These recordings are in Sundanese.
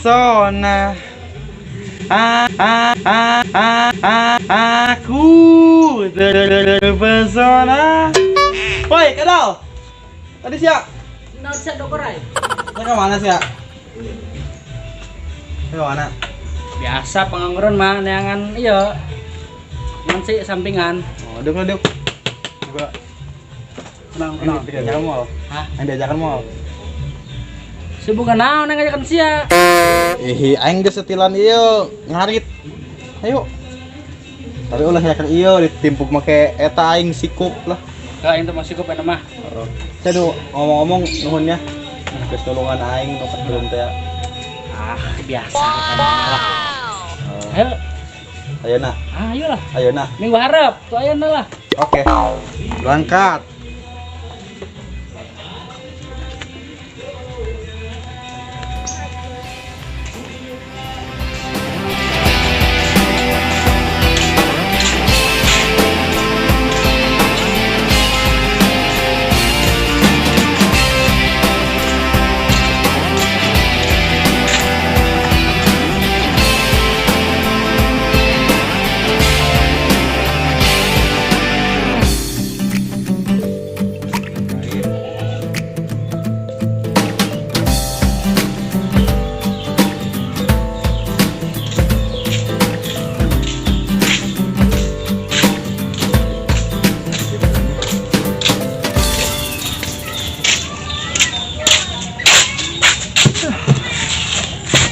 Terpesona. Ah, ah, ah, ah, ah, aku terpesona. Woi, Kadal. Tadi siap. Naon sia dokorai? Saya ke mana sih ya? Ke mana? Biasa pengangguran mah neangan iya. Ngan sih sampingan. Oh, duk duk. Gua Tenang, ini tenang. diajakan mall. Hah? Yang diajakan mall. Sibuk naon yang ngajakan sia? Ih, aing geus setilan ieu ngarit. Ayo. Tapi ulah yakin ieu ditimpuk make eta aing sikup lah. Kak, itu masih kup mah. Oh. Saya tuh ngomong-ngomong nuhun ya. Geus nulungan aing nu belum teh. Ah, biasa kita mah lah. Ayo, Ayo nah, ayo lah. Ayo nah. Minggu harap, tuh ayo lah. Oke. Berangkat.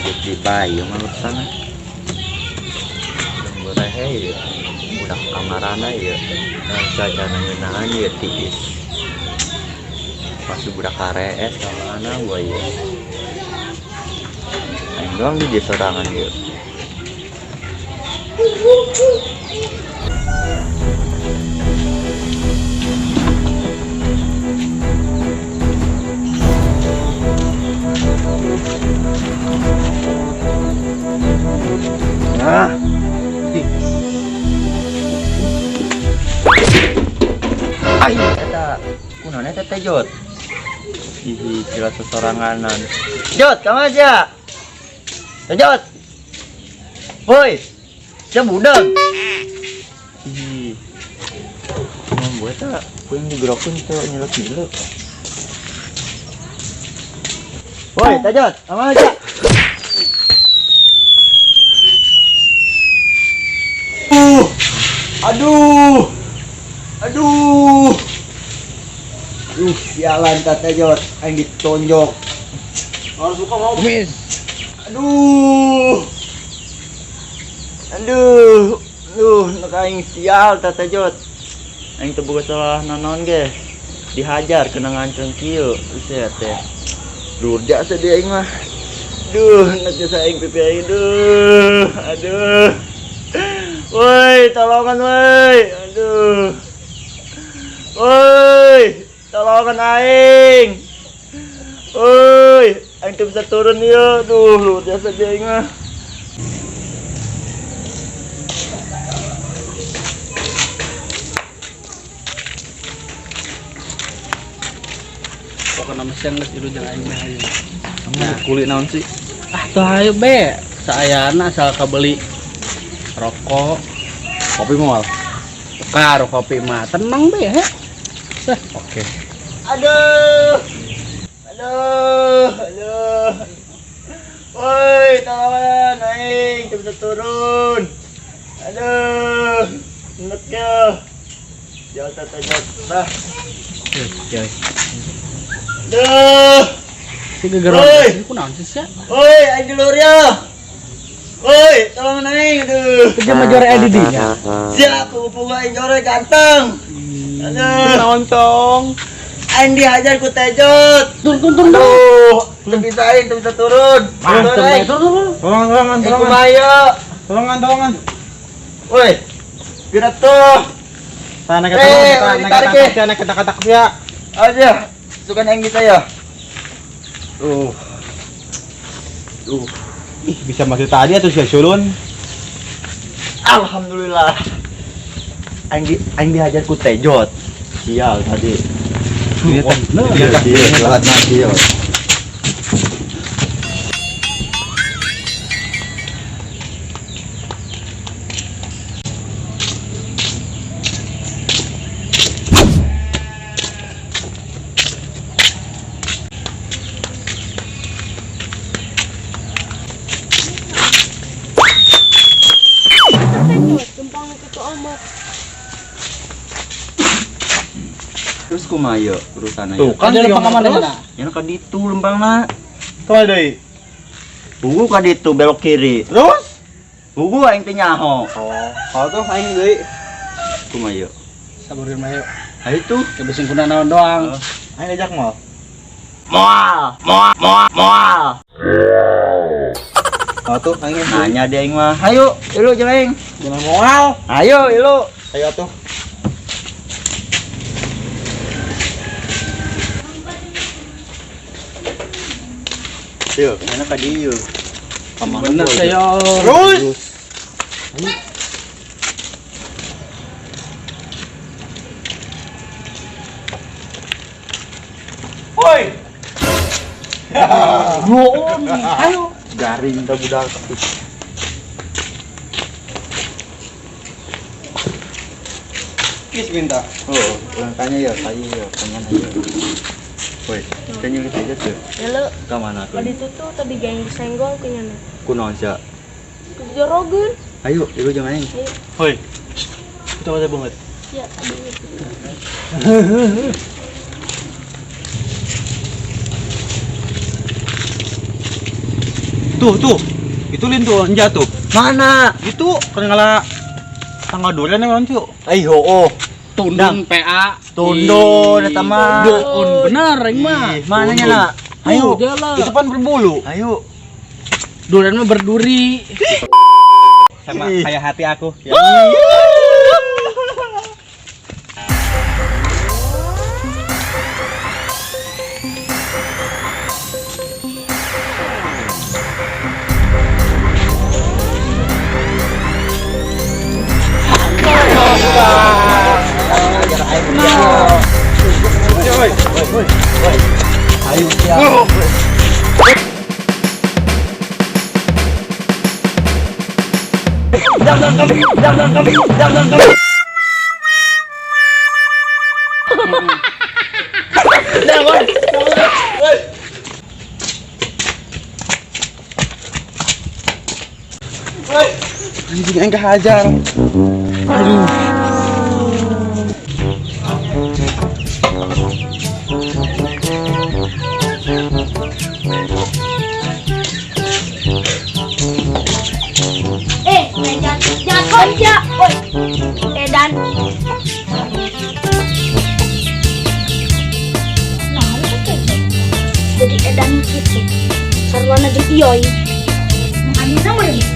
Jadi bayi mah sana. Boleh ya. Udah kamarana ya. Nah, cacana ngeunaan ya tiis. Pasti budak karees ka mana gua ya. Aing doang di dia sorangan ya. Nah. Ai eta kunaon eta teh Jot? Ih, jelas sesoranganan. Jot, kamu aja. Jot. Woi. Sia budak. Ih. Membuat tak ku yang digerokin teh nyelek-nyelek. Woi, Tajot, kamu aja. Aduh. Aduh. Sialan Tata Jot, aing ditonjok. Harus suka mau. Mis. Aduh. Aduh. Duh, nek aing sial Tata Jot. Aing teu boga salah naon ge. Dihajar kena nganceng kieu, buset teh. Durja sedih aing mah. Duh, nek jasa aing pipi aing duh. Aduh. Woi, tolongan woi. Aduh. Woi, tolongan aing. Woi, aing teu bisa turun ieu. Duh, luar biasa dia aing mah. Pokokna mah siang geus ieu jeung aing mah ayo. Nah, kulit naon sih? Ah, tuh ayo be. Saayana asal kabeli rokok, Kopi moal. tukar kopi mah tenang be he. Oke. Aduh. Aduh, aduh. Woi, tolongan aing teu bisa turun. Aduh, neknya. Jauh Tata Jot. Bah. Coy. Aduh. Si gegeron Woi. kunaon sih sia? Woi, aing dulur ya. Woi, tolongan aing aduh. Kerja mah jore di dinya. Siap, pugu-pugu aing jore ganteng. Aduh, Naon tong? aing dihajar ku Tejot. Turun turun turun. Aduh, teu bisa aing, teu bisa turun. Turun aing. Turun turun. Tolongan, tolongan, Aing tolongan. kumaha ieu? Tolongan, tolongan. Woi. Gerak tuh. Tah naik Eh, naik ditarik, eh. naik naik katak ya. Aja. Sukan aing bisa ya. Duh. Ih, bisa masih tadi atau sia sulun? Alhamdulillah. Aing dihajar ku Tejot. Sial tadi. Iya, teh. Iya, teh. Iya, telat mati. amat. Terus kumaha ieu urusanna? Tuh kan Ada lempang tinggal ka mana terus. na? Yang ka ditu lempangna. Kemana deui? Pugu ka ditu belok kiri. Terus? Pugu aing teh nyaho. Oh, kalau tuh aing deui. Kumaha ieu? Saburin mah yuk. Ayo tuh. Kebesing kuna naon doang. Aing ajak mau. Moal, moal, moal, moal. Kalau tuh aing deui. Nanya dia aing mah. Ayo, ilu jeung aing. Jangan moal. Ayo, ilu. Ayo tuh. Yuk, mana ka dieu? Bener saya. Terus. Woi. Bohong. Ayo. Garing ta budak. Kis minta. Oh, urang tanya ya, saya ya, pengen aja. Woi, tanya lihat aja tuh. Halo, Ka mana tuh? tadi itu tuh tadi geng disenggol kunyana. Kunaon sia? Kejorogeun. Ayo, ilu jeung aing. Ayo. Woi. Itu ada banget. Ya, aduh. Tuh, tuh. Itu lin tuh, jatuh. Mana? Itu kan ngalah tanggal durian yang tuh. Ai hooh. Tundun PA. Tundun eta mah. Tundun bener aing mah. Ih, mana nya na? Ayo. Tuh, jalan. Itu pan berbulu. Ayo. Durian mah berduri. Sama Ih. kayak hati aku. Ya. Ayo sia. Anjing aing kehajar. Aduh. Eh, jatuh ya. Oi. Edan. Nah, lu tuh jadi edan gitu. Sarwana jeung ioi. Anina mah.